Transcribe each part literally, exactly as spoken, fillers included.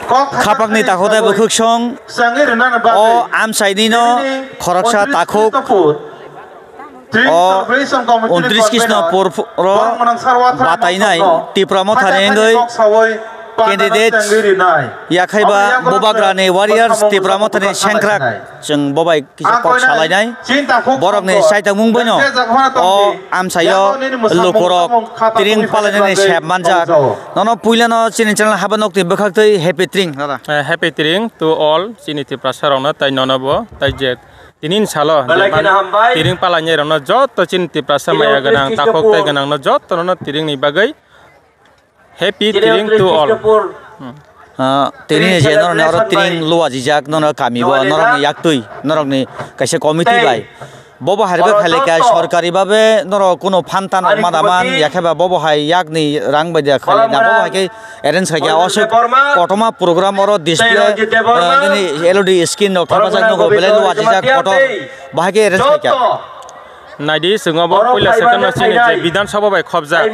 Khapangni takhuk tei bwkhwksong o amchaini no khoroksa takhuk o untris Krishnopur ro batainai Tipra Mothani wngwi candidate yakhaiba Bubagrani Warriors Tipra Mothani sengkrak chwng bobai kisa kok salainai. Borokni saitok mung boino o amchaio lukurok tiring palainani sep manjak. Nono puilano chini channel haba nokni bwkhaktwi happy tiring dada. Eh, happy tiring to all chini Tiprasa rokno tai nono bo tai je tinin salo je man tiring palainai rokno joto chini Tiprasa maya gwnang takhuk tai gwnang no joto nono tiringni bagwi Happy Tiring to all. Ah, tini je norokni oro tiring luajijak norok kami bo norokni yaktwi norokni kaisa committee bai. Bobo hai rwgwi khailai kha sorkari babe norok kuno phantan manaman yakheba bobo hai yakni rang bai da khailai na bobo hai khe arrange khai kha oswk kotorma program oro display nini L E D screen rok thepajak nogo belai luajijak kotor bahai khe arrange khai kha. Naidi, chwng obo puila second no chini je Bidhan Sabha bai khobjak.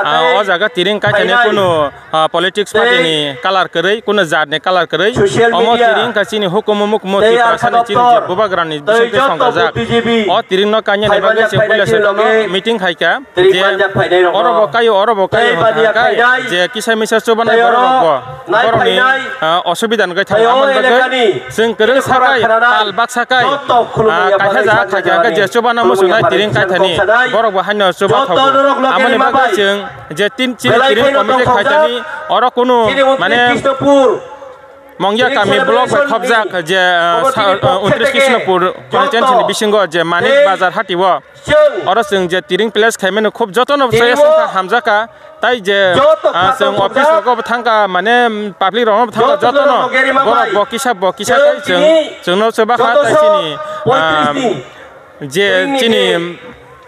Ah, o jaga tiring kaithani kunu, ah, politics party ni colour kwrwi, kunu jat ni colour kwrwi. Omo tiring ka chini hukumu mukumu Tiprasa ni chini je Bubagra ni bisingtwi songkajak. O tiring no kainani bagwi chwng puila second no meeting khaikha je oro bo kaio, oro bo kaio hwnka hwnka je kisa misa chubanai borok rok bo borok ni, ah, osubida wngwi thango. Amoni bagwi chwng kwrwng sakai, tal bak sakai, ah, kaisa jaga khaikha hwnkhe je chubano muchungnai tiring kaithani borok bo haino chuba thogo. Amoni bagwi chwng je tin chini tiring committee khaitani oro kunu mane Mongya kami block bai khobjak je, ah, sa, ah, untris Krishnopur constituency ni bisingo je Manik Bazar hati o. Oro chwng je tiring place khaimani khub jotono saya songkha hamjakha. Tai je, ah, chwng office rogo bo thangkha, mane, mm, public rogo bo thangkha, jotono borok bo kisa bo kisa tai chwng, chwngno chuba kha tai chini, ah, je chini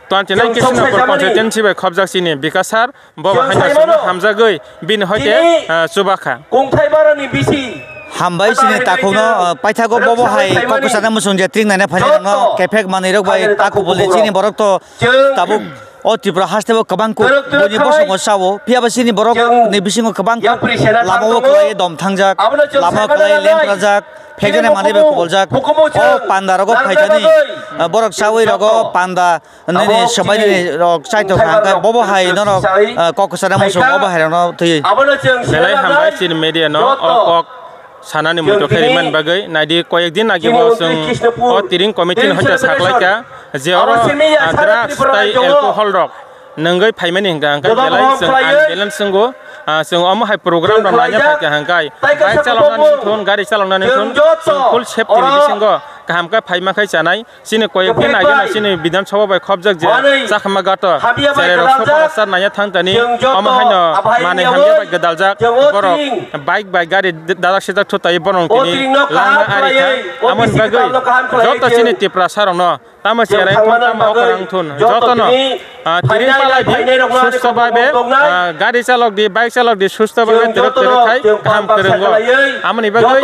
twenty nine Krishnapur constituency bai khobjak chini Bikash sir, bo bo haino chwngno hamjagwi bini hoite, ah, chuba kha. Hambai chini takhukno, ah, paithago bobo hai kok kwchaknai muchung je tring naina phainai rokno kephek manwi rok bai ta kubuli chini borok to tabuk o Tripura haste bo kwbang kuk buini bosongo sao, phiya ba chini borok ni bisingo kwbang kuk lama o kwlai dom thangjak, lama o kwlai lem rajak, phekjani manwi bai kubuljak. O panda rogo phaithani, ah, borok chawi rogo panda nini swbai nini rok chai tongkha, hwnkhe bobo hai norok, ah, kok kwchana muchung obo hai rokno twi. Belai hambai chini media no o kok sanani muitu khe rimani bagwi. Naidi koyek din agi bo chwng o tiring committee ni hoite saklaikha je oro, ah, drugs tai alcohol rok nwngwi phaimani hwnkha hwnkhe belai chwng unbalance wngo. Ah, chwng omo hai program rok naina phaikha hwnkhe bike chaloknani thun, gari chaloknani thun chwng full safety ni bisingo kaham khe phaima khai chanai. Chini koyek din agi no chini Bidhan Sabha bai khobjak je Chakhama Gator cherai rok sopha rok sar naiya thang tani, omo haino manwi hamya bai gwdaljak borok bike bai gari dajak sijak thutai borok tini langma ari kha. Amoni bagwi joto chini Tiprasa rokno tamo cherai thun, tamo okra wng thun, jotono, ah, tiring palai di, susto babe, ah, gari chalok di, bike chalok di, susto babe twrwk twrwk khai kaham kwrwngo. Amoni bagwi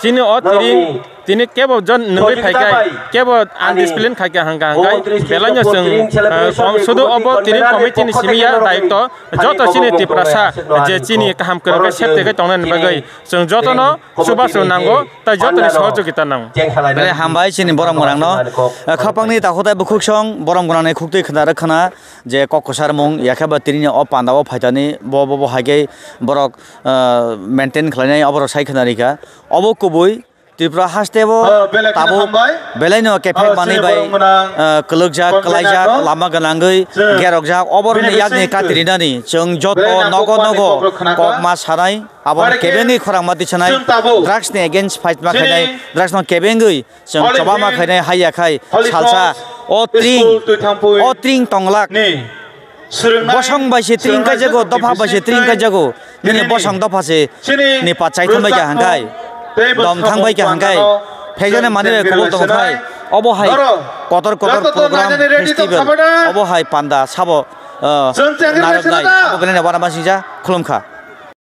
chini o tiring Tini kebo jon nwngwi phaikai, kebo undiscipline khaikha hwnkha hwnkhe belaino chwng, eh, sudu obo tiring committee ni simi ya daitw joto chini Tiprasa je chini kaham kwrwng khe sep tegwi tongnani bagwi chwng jotono chubachu nango tei jotoni sohojogita nango. Belai hambai chini borok mwnangno, eh, khapangni takhuk tei bwkhwksong borok mwnangni khuktwi khna rwkhna je kok kwcharmung yakhe ba tini o panda o phaitani bo bo bo hai khe borok, eh, maintain khlainai oborok sai khna rikha obo kubui. Tripura haste bo tabuk belaino kephek manwi bai, ah, kwlwkjak, kwlaijak, lama gwnangwi gerokjak, oborokni yakni katirinani chwng joto nogo nogo kokma sanai, abono kebengwi khorangma tisanai, drugs ni against fight ma khainai, drugs no kebengwi chwng chobama khainai, haiya khai salsa o tring, o tring tonglak. Bosong bai se tring kaijago, dopha bai se tring kaijago. Nini bosong dopha se ni pa chaitham bai kha hangkai, dom thang bai kha hangkai, phekjani mani bai kubul tong khai. Obo hai kotor kotor program festival, obo hai panda sabo, ah, narwknai, abo belai no uanama singcha khulum kha.